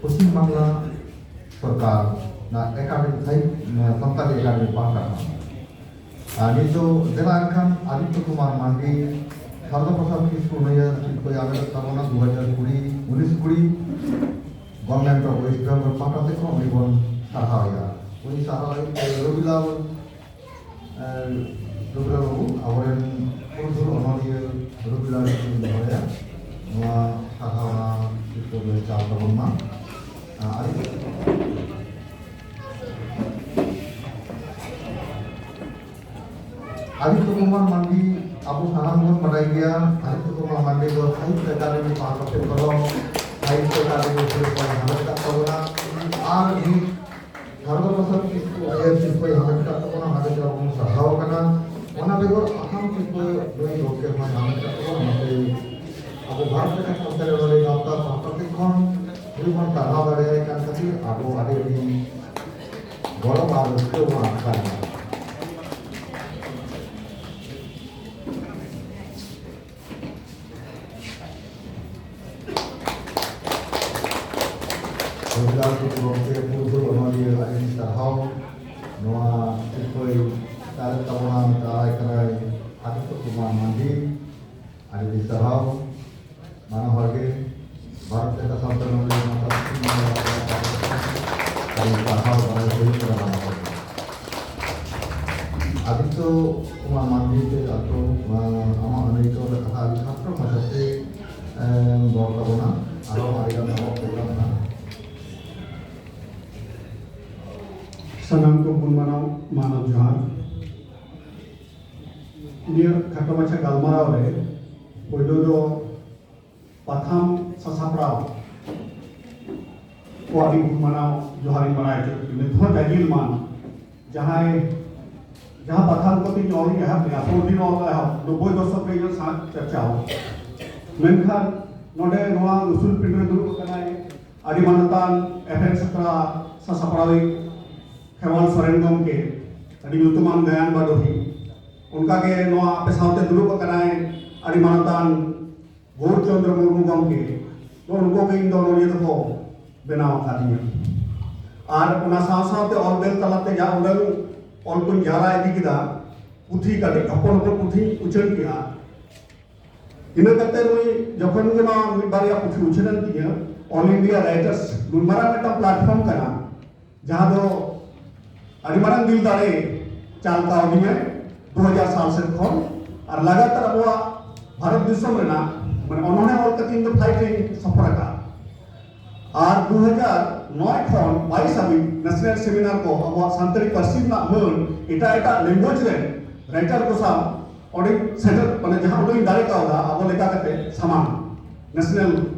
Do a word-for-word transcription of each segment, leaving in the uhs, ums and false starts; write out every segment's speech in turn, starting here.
ᱯᱚᱥᱪᱤᱢ ᱵᱟᱝᱞᱟ ᱥᱚᱨᱠᱟᱨ ᱚᱱᱟ academy side, Santali academy ᱯᱟᱦᱴᱟ ᱠᱷᱚᱱ᱾ ᱟᱨ ᱱᱤᱛᱚᱜ ᱫᱮᱞᱟ ᱮᱱᱠᱷᱟᱱ ᱟᱫᱤᱛᱭᱚ ᱠᱩᱢᱟᱨ ᱢᱟᱱᱰᱤ ᱥᱟᱨᱚᱫᱟ ᱯᱨᱚᱥᱟᱫᱽ ᱠᱤᱥᱠᱩ ᱱᱤᱭᱟᱹ ᱥᱤᱨᱯᱟᱹᱭ ᱦᱟᱢᱮᱴ ᱟᱠᱟᱫ ᱛᱟᱵᱚᱱᱟ ᱫᱩ ᱦᱟᱡᱟᱨ ᱠᱩᱲᱤ, ᱩᱱᱤᱥ ᱠᱩᱲᱤ, Government of West Bengal ᱯᱟᱦᱴᱟ ᱥᱮᱫ ᱠᱷᱚᱱ ᱩᱱᱤ ᱵᱚᱱ ᱥᱟᱨᱦᱟᱣᱮᱭᱟ᱾ ᱩᱱᱤ ᱥᱟᱨᱦᱟᱣ ᱞᱟᱹᱜᱤᱫ ᱛᱮ ᱨᱚᱵᱤᱞᱟᱞ ᱮ, ᱨᱚᱵᱤᱞᱟᱞ ᱵᱟᱹᱵᱩ, ᱟᱵᱚᱨᱮᱱ ᱯᱩᱨᱩᱫᱷᱩᱞ ᱚᱱᱚᱞᱤᱭᱟᱹ ᱨᱚᱵᱤᱞᱟᱞ ᱠᱤᱥᱠᱩ ᱫᱚᱦᱚᱭᱟ᱾ ᱱᱚᱣᱟ ᱥᱟᱨᱦᱟᱣᱱᱟ ᱥᱤᱨᱯᱟᱹ ᱫᱚᱭ ᱪᱟᱞ ᱛᱟᱵᱚᱱ ᱢᱟ᱾ ᱟ, ᱟᱹᱰᱤ, ᱟᱹᱰᱤ ᱠᱚᱢᱚᱱ ᱢᱟᱹᱱᱢᱤ ᱟᱵᱚ ᱥᱟᱱᱟᱢ ᱵᱚᱱ ᱵᱟᱰᱟᱭ ᱜᱮᱭᱟ, ᱟᱹᱰᱤ ᱠᱚᱢᱚᱱ ᱢᱟᱹᱱᱢᱤ ᱫᱚ ᱥᱟᱦᱤᱛᱛᱚ ᱮᱠᱟᱰᱮᱢᱤ ᱯᱟᱦᱴᱟ ᱥᱮᱫ ᱠᱷᱚᱱ ᱥᱟᱦᱤᱛᱛᱚ ᱮᱠᱟᱰᱮᱢᱤ ᱥᱤᱨᱯᱟᱹᱭ ᱦᱟᱢᱮᱴ ᱟᱠᱟᱫ ᱛᱟᱵᱚᱱᱟ᱾ ᱟᱨ ᱢᱤᱫ ᱥᱟᱨᱚᱫᱟ ᱯᱨᱚᱥᱟᱫᱽ ᱠᱤᱥᱠᱩ ᱟᱭᱟᱨ ᱥᱤᱨᱯᱟᱹᱭ ᱦᱟᱢᱮᱴ ᱟᱠᱟᱫ ᱛᱟᱵᱚᱱᱟ, ᱚᱱᱟ ᱞᱟᱹᱜᱤᱫ ᱟᱵᱚ ᱵᱚᱱ ᱥᱟᱨᱦᱟᱣ ᱟᱠᱟᱱᱟ᱾ ᱚᱱᱟ ᱵᱮᱜᱚᱨ ᱟᱥᱟᱢ ᱥᱤᱨᱯᱟᱹ ᱱᱩᱭ ᱜᱚᱢᱠᱮ ᱦᱚᱸᱭ ᱦᱟᱢᱮᱴ ᱟᱠᱟᱫ ᱛᱟᱵᱚᱱᱟ, ᱚᱱᱟᱛᱮ ᱟᱵᱚ ᱵᱷᱟᱨᱚᱛ ᱞᱮᱠᱟ ᱥᱟᱱᱛᱟᱲᱤ ᱚᱱᱚᱞᱤᱭᱟᱹ ᱜᱟᱶᱛᱟ ᱯᱟᱦᱴᱟ ᱥᱮᱫ ᱠᱷᱚᱱ ᱱᱩᱭ ᱵᱚᱱ ᱥᱟᱨᱦᱟᱣ ᱫᱟᱲᱮᱭᱟᱭ ᱠᱟᱱ ᱠᱷᱟᱹᱛᱤᱨ ᱟᱵᱚ ᱟᱹᱰᱤ ᱟᱹᱰᱤ ᱜᱚᱨᱚᱵᱽ ᱟᱨ ᱨᱟᱹᱥᱠᱟᱹ ᱵᱚᱱ ᱟᱴᱠᱟᱨ ᱮᱫᱟ᱾ ᱨᱚᱵᱤᱫᱟᱥ ᱜᱚᱢᱠᱮ ᱯᱩᱨᱩᱫᱷᱩᱞ ᱚᱱᱚᱞᱤᱭᱟᱹ ᱟᱹᱰᱤ ᱥᱟᱨᱦᱟᱣ᱾ ᱱᱚᱣᱟ ᱥᱤᱨᱯᱟᱹᱭ ᱪᱟᱞᱮᱫ ᱛᱟᱵᱚᱱᱟ, ᱪᱟᱞᱟᱭ ᱠᱟᱱᱟᱭ ᱟᱫᱤᱛᱭᱚ ᱠᱩᱢᱟᱨ ᱢᱟᱱᱰᱤ, ᱟᱹᱰᱤ ᱥᱟᱨᱦᱟᱣ᱾ ᱢᱟᱱᱟ ᱦᱚᱲ ᱜᱮ ᱵᱷᱟᱨᱚᱛ ᱞᱮᱠᱟ ᱥᱟᱶᱛᱟ ᱨᱮᱱᱟᱜ ᱢᱟᱨᱟᱝ ᱯᱟᱹᱨᱥᱤ ᱟᱹᱰᱤ ᱥᱟᱨᱦᱟᱣ ᱵᱟᱲᱟᱭ ᱦᱩᱭᱩᱜ ᱠᱟᱱᱟ ᱢᱟᱱᱟ ᱦᱚᱲ ᱜᱮ᱾ ᱟᱫᱤᱛᱭᱚ ᱠᱩᱢᱟᱨ ᱢᱟᱱᱰᱤ ᱛᱮ ᱟᱛᱳ, ᱟᱢᱟᱜ ᱟᱹᱱᱟᱹᱭᱠᱟᱹᱣ ᱨᱮ ᱠᱟᱛᱷᱟ ᱟᱹᱰᱤ ᱠᱷᱟᱴᱚ ᱢᱟᱪᱷᱟᱛᱮ, ᱮᱢ ᱨᱚᱲ ᱛᱟᱵᱚᱱᱟ᱾ ᱟᱨᱦᱚᱸ ᱟᱹᱰᱤᱜᱟᱱ ᱟᱵᱚᱣᱟᱜ program ᱢᱮᱱᱟᱜᱼᱟ᱾ ᱥᱟᱱᱟᱢ ᱠᱚ ᱜᱩᱱ ᱢᱟᱱᱟᱣ ᱢᱟᱱᱚᱛ ᱡᱚᱦᱟᱨ᱾ ᱱᱤᱭᱟᱹ ᱠᱷᱟᱴᱚ ᱢᱟᱪᱷᱟ ᱜᱟᱞᱢᱟᱨᱟᱣ ᱨᱮ ᱯᱳᱭᱞᱳ ᱫᱚ ᱯᱟᱛᱷᱟᱢ ᱥᱟᱥᱟᱯᱲᱟᱣ ᱠᱚᱣᱟᱜ ᱤᱧ ᱢᱟᱱᱟᱣ ᱡᱚᱦᱟᱨ ᱤᱧ ᱵᱟᱲᱟᱭ ᱦᱚᱪᱚ ᱠᱮᱫᱟ᱾ ᱱᱤᱛ ᱦᱚᱸ ᱡᱟᱹᱜᱤᱞ ᱢᱟᱱ ᱡᱟᱦᱟᱸᱭ, ᱡᱟᱦᱟᱸ ᱯᱟᱛᱷᱟᱢ ᱠᱚᱛᱮ ᱤᱧ ᱚᱞ ᱤᱧ ᱮᱦᱚᱵ ᱞᱮᱫᱟ, ᱯᱩᱨᱫᱤᱱ ᱚᱞ ᱮᱦᱚᱵ ᱱᱚᱵᱵᱳᱭ ᱫᱚᱥᱚᱠ ᱨᱮ ᱤᱧᱟᱹᱜ ᱥᱟᱶ ᱪᱟᱨᱪᱟᱣ᱾ ᱢᱮᱱᱠᱷᱟᱱ ᱱᱚᱰᱮ ᱱᱚᱣᱟ ᱩᱥᱩᱞ ᱯᱤᱸᱰᱟᱹ ᱨᱮ ᱫᱩᱲᱩᱵ ᱟᱠᱟᱱᱟᱭ ᱟᱹᱰᱤ ᱢᱟᱱᱚᱛᱟᱱ ᱮᱯᱷ ᱮᱱ ᱥᱟᱯᱲᱟ ᱥᱟᱥᱟᱯᱲᱟᱣᱤᱡ ᱠᱷᱮᱨᱣᱟᱞ ᱥᱚᱨᱮᱱ ᱜᱚᱢᱠᱮ, ᱟᱹᱰᱤ ᱧᱩᱛᱩᱢᱟᱱ ᱜᱟᱭᱟᱱ ᱵᱟᱰᱚᱦᱤ᱾ ᱚᱱᱠᱟᱜᱮ ᱱᱚᱣᱟ ᱟᱯᱮ ᱥᱟᱶᱛᱮ ᱫᱩᱲᱩᱵ ᱟᱠᱟᱱᱟᱭ ᱟᱹᱰᱤ ᱢᱟᱱᱚᱛᱟᱱ ᱜᱳᱣᱩᱨ ᱪᱚᱱᱫᱨᱚ ᱢᱩᱨᱢᱩ ᱜᱚᱢᱠᱮ, ᱱᱚᱜᱼᱚ ᱱᱩᱠᱩ ᱜᱮ ᱤᱧ ᱫᱚ ᱚᱱᱚᱞᱤᱭᱟᱹ ᱫᱚᱠᱚ ᱵᱮᱱᱟᱣ ᱟᱠᱟᱫᱤᱧᱟ᱾ ᱟᱨ ᱚᱱᱟ ᱥᱟᱶ ᱥᱟᱶᱛᱮ ᱚᱞ ᱵᱮᱞ ᱛᱟᱞᱟᱛᱮ ᱡᱟ ᱩᱰᱟᱹᱝ ᱚᱞ ᱠᱚᱧ ᱡᱟᱣᱨᱟ ᱤᱫᱤ ᱠᱮᱫᱟ, ᱯᱩᱛᱷᱤ, ᱠᱟᱹᱴᱤᱡ ᱦᱚᱯᱚᱱ ᱦᱚᱯᱚᱱ ᱯᱩᱛᱷᱤᱧ ᱩᱪᱷᱟᱹᱱ ᱠᱮᱫᱼᱟ᱾ ᱤᱱᱟᱹ ᱠᱟᱛᱮ ᱱᱩᱭ ᱡᱚᱠᱷᱚᱱ ᱜᱮ ᱱᱚᱣᱟ ᱢᱤᱫ ᱵᱟᱨᱭᱟ ᱯᱩᱛᱷᱤ ᱩᱪᱷᱟᱹᱱ ᱮᱱ ᱛᱤᱧᱟᱹ, All India Writers ᱱᱩᱱ ᱢᱟᱨᱟᱝ ᱢᱤᱫᱴᱟᱝ platform ᱠᱟᱱᱟ, ᱡᱟᱦᱟᱸ ᱫᱚ ᱟᱹᱰᱤ ᱢᱟᱨᱟᱝ ᱫᱤᱞ ᱫᱟᱲᱮ ᱪᱟᱞ ᱠᱟᱣᱫᱤᱧᱟᱭ ᱫᱩ ᱦᱟᱡᱟᱨ ᱥᱟᱞ ᱥᱮᱫ ᱠᱷᱚᱱ᱾ ᱟᱨ ᱞᱟᱜᱟᱛᱟᱨ ᱟᱵᱚᱣᱟᱜ ᱵᱷᱟᱨᱚᱛ ᱫᱤᱥᱚᱢ ᱨᱮᱱᱟᱜ ᱢᱟᱱᱮ ᱚᱱᱚᱬᱦᱮ ᱚᱞ ᱠᱟᱛᱮ ᱤᱧ ᱫᱚ flight ᱨᱮᱧ ᱥᱚᱯᱷᱚᱨ ᱟᱠᱟᱫᱼᱟ᱾ ᱟᱨ ᱫᱩ ᱦᱟᱡᱟᱨ ᱱᱚᱭ ᱠᱷᱚᱱ ᱵᱟᱭᱤᱥ ᱦᱟᱹᱵᱤᱡ national seminar ᱠᱚ ᱟᱵᱚᱣᱟᱜ ᱥᱟᱱᱛᱟᱲᱤ ᱯᱟᱹᱨᱥᱤ ᱨᱮᱱᱟᱜ ᱢᱟᱹᱱ ᱮᱴᱟᱜ ᱮᱴᱟᱜ language ᱨᱮᱱ writer ᱠᱚ ᱥᱟᱶ ᱚᱸᱰᱮ ᱥᱮᱴᱮᱨ, ᱢᱟᱱᱮ ᱡᱟᱦᱟᱸ ᱩᱰᱟᱹᱝ ᱫᱟᱲᱮ ᱠᱟᱣᱫᱟ ᱟᱵᱚ ᱞᱮᱠᱟ ᱠᱟᱛᱮ ᱥᱟᱢᱟᱝ national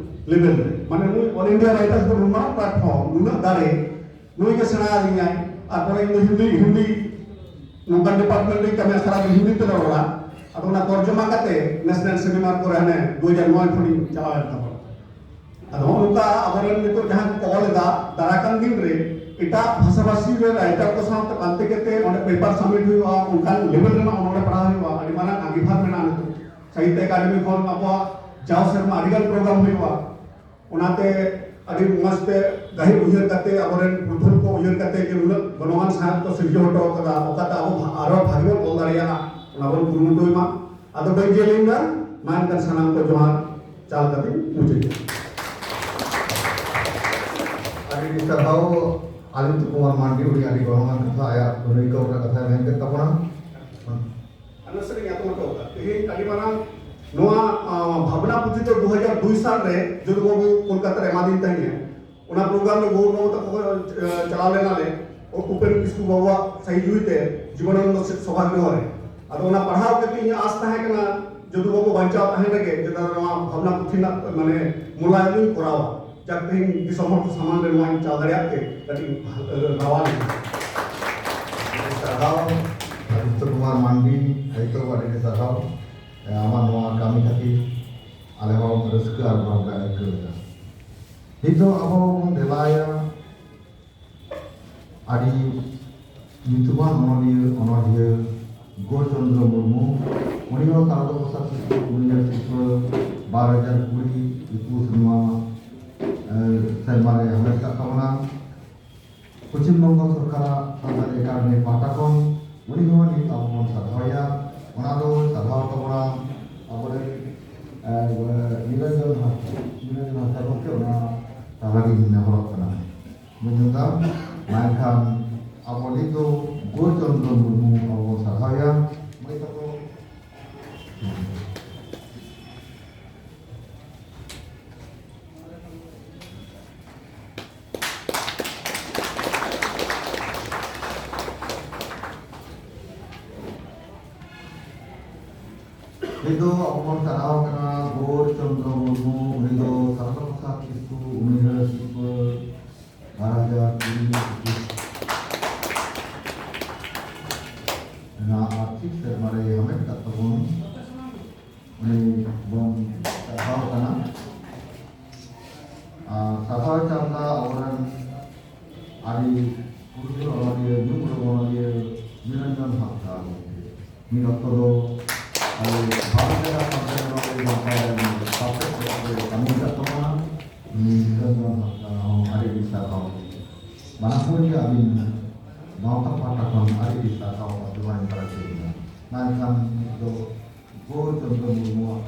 level ᱨᱮ, ᱢᱟᱱᱮ ᱱᱩᱭ All India Writers ᱫᱚ ᱱᱩᱱ ᱢᱟᱨᱟᱝ platform, ᱱᱩᱱᱟᱹᱜ ᱫᱟᱲᱮ, ᱱᱩᱭ ᱜᱮ ᱥᱮᱬᱟ ᱟᱹᱫᱤᱧᱟᱭ᱾ ᱟᱨ ᱯᱚᱨᱮ ᱤᱧ ᱫᱚ ᱦᱤᱱᱫᱤ, ᱦᱤᱱᱫᱤ ᱱᱚᱝᱠᱟᱱ department ᱨᱤᱧ ᱠᱟᱹᱢᱤᱭᱟ, ᱥᱟᱨᱟ ᱫᱤᱱ ᱦᱤᱱᱫᱤ ᱛᱮᱞᱮ ᱨᱚᱲᱟ᱾ ᱟᱫᱚ ᱚᱱᱟ ᱛᱚᱨᱡᱚᱢᱟ ᱠᱟᱛᱮ national seminar ᱠᱚᱨᱮ ᱦᱟᱱᱮ ᱫᱩ ᱦᱟᱡᱟᱨ ᱱᱚᱭ ᱠᱷᱚᱱᱤᱧ ᱪᱟᱞᱟᱣ ᱮᱱ ᱛᱟᱵᱚᱱᱟ᱾ ᱟᱫᱚ ᱱᱚᱜᱼᱚ ᱱᱚᱝᱠᱟ ᱟᱵᱚᱨᱮᱱ ᱱᱤᱛᱚᱜ ᱡᱟᱦᱟᱸ ᱠᱚ ᱚᱞ ᱮᱫᱟ, ᱫᱟᱨᱟᱭ ᱠᱟᱱ ᱫᱤᱱ ᱨᱮ ᱮᱴᱟᱜ ᱵᱷᱟᱥᱟᱵᱷᱟᱥᱤ ᱨᱮ writer ᱠᱚ ᱥᱟᱶᱛᱮ ᱯᱟᱱᱛᱮ ᱠᱟᱛᱮ ᱚᱸᱰᱮ paper submit ᱦᱩᱭᱩᱜᱼᱟ, ᱚᱱᱠᱟᱱ level ᱨᱮᱱᱟᱜ ᱚᱱᱚᱬᱦᱮ ᱯᱟᱲᱦᱟᱣ ᱦᱩᱭᱩᱜᱼᱟ, ᱟᱹᱰᱤ ᱢᱟᱨᱟᱝ ᱟᱸᱜᱤᱵᱷᱟᱨ ᱢᱮᱱᱟᱜᱼᱟ ᱱᱤᱛᱚᱜ᱾ ᱥᱟᱦᱤᱛᱭᱚ ᱮᱠᱟᱰᱮᱢᱤ ᱠᱷᱚᱱ ᱟᱵᱚᱣᱟᱜ ᱡᱟᱣ ᱥᱮᱨᱢᱟ ᱟᱹᱰᱤᱜᱟᱱ program ᱦᱩᱭᱩᱜᱼᱟ᱾ ᱚᱱᱟᱛᱮ ᱟᱹᱰᱤ ᱢᱚᱡᱽ ᱛᱮ ᱜᱟᱹᱦᱤᱨ ᱩᱭᱦᱟᱹᱨ ᱠᱟᱛᱮ, ᱟᱵᱚᱨᱮᱱ ᱯᱩᱨᱩᱫᱷᱩᱞ ᱠᱚ ᱩᱭᱦᱟᱹᱨ ᱠᱟᱛᱮ ᱡᱮ ᱱᱩᱱᱟᱹᱜ ᱜᱚᱱᱚᱝᱟᱱ ᱥᱟᱶᱦᱮᱫ ᱠᱚ ᱥᱤᱨᱡᱟᱹᱣ ᱦᱚᱴᱚ ᱠᱟᱫᱟ, ᱚᱠᱟᱛᱮ ᱟᱵᱚ ᱵᱷᱟ-, ᱟᱨᱚ ᱵᱷᱟᱜᱮ ᱵᱚᱱ ᱚᱞ ᱫᱟᱲᱮᱭᱟᱜᱼᱟ, ᱚᱱᱟ ᱵᱚᱱ ᱠᱩᱨᱩᱢᱩᱴᱩᱭ ᱢᱟ᱾ ᱟᱫᱚ ᱵᱟᱹᱧ ᱡᱮᱞᱮᱧ ᱫᱟ, ᱢᱟ ᱮᱱᱠᱷᱟᱱ ᱥᱟᱱᱟᱢ ᱠᱚ ᱡᱚᱦᱟᱨ ᱪᱟᱞ ᱠᱟᱛᱮᱧ ᱢᱩᱪᱟᱹᱫ ᱮᱫᱟ᱾ ᱟᱹᱰᱤ ᱟᱹᱰᱤ ᱥᱟᱨᱦᱟᱣ ᱟᱫᱤᱛᱭᱚ ᱠᱩᱢᱟᱨ ᱢᱟᱱᱰᱤ, ᱩᱱᱤ ᱟᱹᱰᱤ ᱜᱚᱱᱚᱝᱟᱱ ᱠᱟᱛᱷᱟ, ᱟᱭᱟᱜ ᱟᱹᱱᱟᱹᱭᱠᱟᱹᱣ ᱨᱮᱱᱟᱜ ᱠᱟᱛᱷᱟᱭ ᱢᱮᱱ ᱠᱮᱫ ᱛᱟᱵᱚᱱᱟ᱾ ᱟᱨ ᱱᱟᱥᱮ ᱞᱤᱧ ᱟᱛᱚᱢ ᱦᱚᱴᱚ ᱠᱟᱜᱼᱟ᱾ ᱛᱮᱦᱮᱧ ᱟᱹᱰᱤ ᱢᱟᱨᱟᱝ ᱱᱚᱣᱟ, ᱟ, ᱵᱷᱟᱵᱽᱱᱟ ᱯᱩᱛᱷᱤ ᱫᱚ ᱫᱩ ᱦᱟᱡᱟᱨ ᱫᱩᱭ ᱥᱟᱞ ᱨᱮ ᱡᱚᱫᱩ ᱵᱟᱹᱵᱩ ᱠᱳᱞᱠᱟᱛᱟ ᱨᱮ ᱮᱢᱟᱫᱤᱧ ᱛᱟᱦᱮᱸᱫ᱾ ᱚᱱᱟ program ᱨᱮ ᱜᱚᱣᱩᱨ ᱵᱟᱹᱵᱩ ᱛᱟᱠᱚ ᱠᱚ, ᱮ, ᱪᱟᱞᱟᱣ ᱞᱮᱱᱟ ᱞᱮ᱾ ᱩᱯᱮᱱ ᱠᱤᱥᱠᱩ ᱵᱟᱹᱵᱩᱣᱟᱜ ᱥᱟᱹᱦᱤ ᱡᱩᱦᱤ ᱛᱮ ᱡᱤᱵᱚᱱᱟᱱᱚᱱᱫᱚ ᱥᱮ-, ᱥᱚᱵᱷᱟᱜᱨᱚᱦᱚ ᱨᱮ᱾ ᱟᱫᱚ ᱚᱱᱟ ᱯᱟᱲᱦᱟᱣ ᱠᱟᱛᱮ ᱤᱧᱟᱹᱜ ᱟᱥ ᱛᱟᱦᱮᱸ ᱠᱟᱱᱟ ᱡᱚᱫᱩ ᱵᱟᱹᱵᱩ ᱵᱟᱧᱪᱟᱣ ᱛᱟᱦᱮᱸ ᱨᱮᱜᱮ ᱡᱮ ᱱᱚᱣᱟ ᱵᱷᱟᱵᱽᱱᱟ ᱯᱩᱛᱷᱤ ᱨᱮᱱᱟᱜ ᱢᱟᱱᱮ ᱢᱩᱞᱟᱭᱚᱱ ᱤᱧ ᱠᱚᱨᱟᱣᱟ᱾ ᱡᱟᱠ ᱛᱮᱦᱮᱧ ᱫᱤᱥᱚᱢ ᱦᱚᱲ ᱠᱚ ᱥᱟᱢᱟᱝ ᱨᱮ ᱱᱚᱣᱟᱧ ᱪᱟᱞ ᱫᱟᱲᱮᱭᱟᱜ ᱛᱮ ᱠᱟᱹᱴᱤᱡ ᱤᱧ ᱨᱟᱣᱟᱞ ᱮᱱᱟ᱾ ᱟᱹᱰᱤ ᱥᱟᱨᱦᱟᱣ ᱟᱫᱤᱛᱭᱚ ᱠᱩᱢᱟᱨ ᱢᱟᱱᱰᱤ, ᱦᱚᱭᱛᱳ ᱟᱹᱰᱤ ᱟᱹᱰᱤ ᱥᱟᱨᱦᱟᱣ᱾ ᱟᱢᱟᱜ ᱱᱚᱣᱟ ᱠᱟᱹᱢᱤ ᱠᱷᱟᱹᱛᱤᱨ ᱟᱞᱮ ᱦᱚᱸ ᱨᱟᱹᱥᱠᱟᱹ ᱟᱨ ᱜᱚᱨᱚᱵᱽ ᱞᱮ ᱟᱹᱭᱠᱟᱹᱣ ᱮᱫᱟ᱾ ᱱᱤᱛᱚᱜ ᱟᱵᱚ ᱵᱚᱱ ᱫᱮᱞᱟᱭᱟ ᱟᱹᱰᱤ ᱧᱩᱛᱩᱢᱟᱱ ᱚᱱᱚᱞᱤᱭᱟᱹ, ᱚᱱᱚᱞᱤᱭᱟᱹ ᱜᱳ ᱪᱚᱱᱫᱨᱚ ᱢᱩᱨᱢᱩ᱾ ᱩᱱᱤ ᱦᱚᱸ ᱥᱟᱨᱚᱫᱟ ᱯᱨᱚᱥᱟᱫᱽ ᱥᱤᱥᱴᱚ ᱯᱩᱨᱱᱤᱭᱟ ᱥᱤᱨᱯᱟᱹ ᱵᱟᱨ ᱦᱟᱡᱟᱨ ᱠᱩᱲᱤ ᱮᱠᱩᱥ ᱱᱚᱣᱟ, ᱮ, ᱥᱮᱨᱢᱟ ᱨᱮ ᱦᱟᱢᱮᱴ ᱠᱟᱜ ᱛᱟᱵᱚᱱᱟ᱾ ᱯᱚᱪᱷᱤᱢ ᱵᱚᱝᱜᱚ ᱥᱚᱨᱠᱟᱨᱟᱜ ᱥᱟᱱᱛᱟᱲᱤ ᱮᱠᱟᱰᱮᱢᱤ ᱯᱟᱦᱴᱟ ᱠᱷᱚᱱ ᱩᱱᱤ ᱦᱚᱸ ᱱᱤᱛ ᱟᱵᱚ ᱵᱚᱱ ᱥᱟᱨᱦᱟᱣᱮᱭᱟ᱾ ᱚᱱᱟ ᱫᱚ ᱥᱟᱨᱦᱟᱣ ᱛᱟᱵᱚᱱᱟ ᱟᱵᱚᱨᱮᱱ, ᱮ, ᱱᱤᱨᱚᱧᱡᱚᱱ ᱦᱟᱸᱥᱫᱟ, ᱱᱤᱨᱚᱧᱡᱚᱱ ᱦᱟᱸᱥᱫᱟ ᱜᱚᱢᱠᱮ, ᱚᱱᱟ ᱛᱟᱞᱟ ᱜᱤᱧ ᱱᱮᱦᱚᱨᱚᱜ ᱠᱟᱱᱟ᱾ ᱢᱮᱱᱫᱟ, ᱢᱮᱱᱠᱷᱟᱱ ᱟᱵᱚ ᱱᱤᱛ ᱫᱚ ᱜᱳᱨᱪᱚᱱᱫᱨᱚ ᱢᱩᱨᱢᱩ ᱟᱵᱚ ᱵᱚᱱ ᱥᱟᱨᱦᱟᱣᱮᱭᱟ᱾ ᱢᱟᱹᱭ ᱛᱟᱠᱚ, ᱱᱤᱛ ᱫᱚ ᱟᱵᱚ ᱵᱚᱱ ᱪᱟᱞᱟᱣ ᱠᱟᱱᱟ ᱜᱳᱨ ᱪᱚᱱᱫᱨᱚ ᱢᱩᱨᱢᱩ, ᱩᱱᱤ ᱫᱚ ᱥᱟᱛᱨᱚ ᱯᱨᱚᱥᱟᱫᱽ ᱠᱤᱥᱠᱩ ᱩᱢᱮᱨ ᱥᱤᱨᱯᱟᱹ ᱵᱟᱨ ᱦᱟᱡᱟᱨ ᱠᱩᱲᱤ ᱨᱮᱱᱟᱜ ᱟᱨᱛᱷᱤᱠ ᱥᱮᱨᱢᱟ ᱨᱮ ᱦᱟᱢᱮᱴ ᱠᱟᱜ ᱛᱟᱵᱚᱱ, ᱩᱱᱤ ᱵᱚᱱ ᱥᱟᱨᱦᱟᱣ ᱠᱟᱱᱟ᱾ ᱟᱨ ᱥᱟᱨᱦᱟᱣ ᱪᱟᱞ ᱫᱟ ᱟᱵᱚᱨᱮᱱ ᱟᱹᱰᱤ ᱯᱩᱨᱩᱫᱷᱩᱞ ᱚᱱᱚᱞᱤᱭᱟᱹ, ᱧᱩᱢ ᱩᱨᱩᱢ ᱚᱱᱚᱞᱤᱭᱟᱹ ᱱᱤᱨᱚᱧᱡᱚᱱ ᱦᱟᱸᱥᱫᱟ ᱜᱚᱢᱠᱮ᱾ ᱢᱤᱫ ᱚᱠᱛᱚ ᱫᱚ ᱟᱞᱮ ᱵᱷᱟᱨᱚᱛ ᱡᱟᱠᱟᱛ ᱥᱟᱶᱛᱟ ᱚᱱᱚᱞᱤᱭᱟᱹ ᱜᱟᱶᱛᱟ ᱨᱮᱱ ᱯᱟᱨᱥᱮᱛ ᱞᱮᱠᱟᱛᱮ ᱠᱟᱹᱢᱤ ᱟᱠᱟᱫ ᱛᱟᱵᱚᱱᱟ᱾ ᱱᱤᱨᱚᱧᱡᱚᱱ ᱦᱟᱸᱥᱫᱟ ᱦᱚᱸ ᱟᱹᱰᱤ ᱟᱹᱰᱤ ᱥᱟᱨᱦᱟᱣ᱾ ᱵᱟᱱᱟ ᱦᱚᱲ ᱜᱮ ᱟᱹᱵᱤᱱ ᱜᱟᱶᱛᱟ ᱯᱟᱦᱴᱟ ᱠᱷᱚᱱ ᱟᱹᱰᱤ ᱟᱹᱰᱤ ᱥᱟᱨᱦᱟᱣ ᱟᱨ ᱡᱚᱦᱟᱨ ᱤᱧ ᱯᱟᱨᱪᱟᱣ ᱮᱫᱟ᱾ ᱢᱮᱱᱠᱷᱟᱱ ᱱᱤᱛ ᱫᱚ ᱜᱳᱨ ᱪᱚᱱᱫᱨᱚ ᱢᱩᱨᱢᱩᱣᱟᱜ